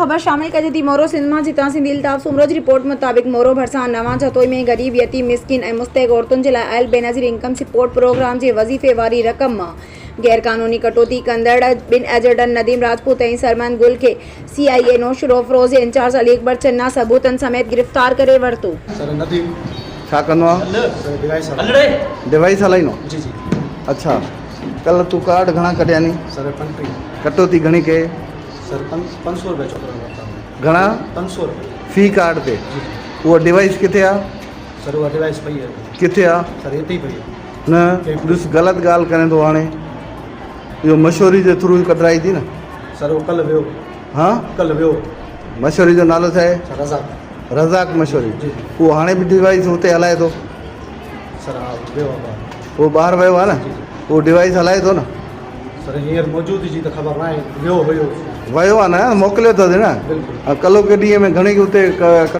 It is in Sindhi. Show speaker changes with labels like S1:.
S1: خبر شامل ڪجي ٿي مورو سنڌ مان جتان سنڌي الطاف سومرو جي رپورٽ مطابق مورو ڀرسان نوان جتوئي ۾ غريب يتيم مسڪين ۽ مستحق عورتن جي لاء آيل بينظير انڪم سپورٽ پروگرام جي وظيفي واري رقم مان غير قانوني ڪٽوتي ڪندڙ ٻن ايجنٽن نديم راجپوت ۽ سرمند گل کي سي آء اي نوشھروفروز جي انچارج علي اڪبر چنا ثبوتن سميت گرفتار ڪري ورتو.
S2: سر نديم.
S3: ڇا ڪندو آن؟
S2: سر ڊوائيس هلائيندو.
S3: ڊوائيس هلائيندو؟
S2: جي جي.
S3: اڇا ڪلهه تون ڪارڊ گهڻا ڪڍيا ني؟
S2: سر 35.
S3: ڪٽوتي گهڻي ڪئي؟
S2: سر 500 روپيا ڇوڪرن ورتا.
S3: گهڻا؟
S2: 500 روپيا.
S3: في ڪارڊ تي؟
S2: جي جي.
S3: اها ڊوائيس ڪٿي آ؟
S2: سر اها ڊوائيس پئي آ.
S3: ڪٿي آ؟
S2: سر هتي ئي پئي آ.
S3: نه ڏس غلط ڳالهه ڪرين ٿو هاڻي اهو مشوري جي ٿرو ڪڍرائي ٿي نه.
S2: سر اهو ڪلهه ويو.
S3: ها؟
S2: ڪلهه ويو.
S3: مشوري جو نالو ڇا آهي؟
S2: سر رزاق.
S3: رزاق مشوري.
S2: جي جي.
S3: اهو هاڻي به ڊوائيس هتي هلائي ٿو.
S2: سر ها ويو آ ٻاهر.
S3: اهو ٻاهر ويو آ نه؟
S2: جي جي.
S3: اهو ڊوائيس هلائي ٿو نه؟
S2: سر هينئر موجود جي ته خبر ناهي ويو هيو.
S3: ويو آ نه موڪليو اٿس نه؟
S2: بلڪل.
S3: ڪلهوڪي ڏينهن ۾ گهڻي اتي.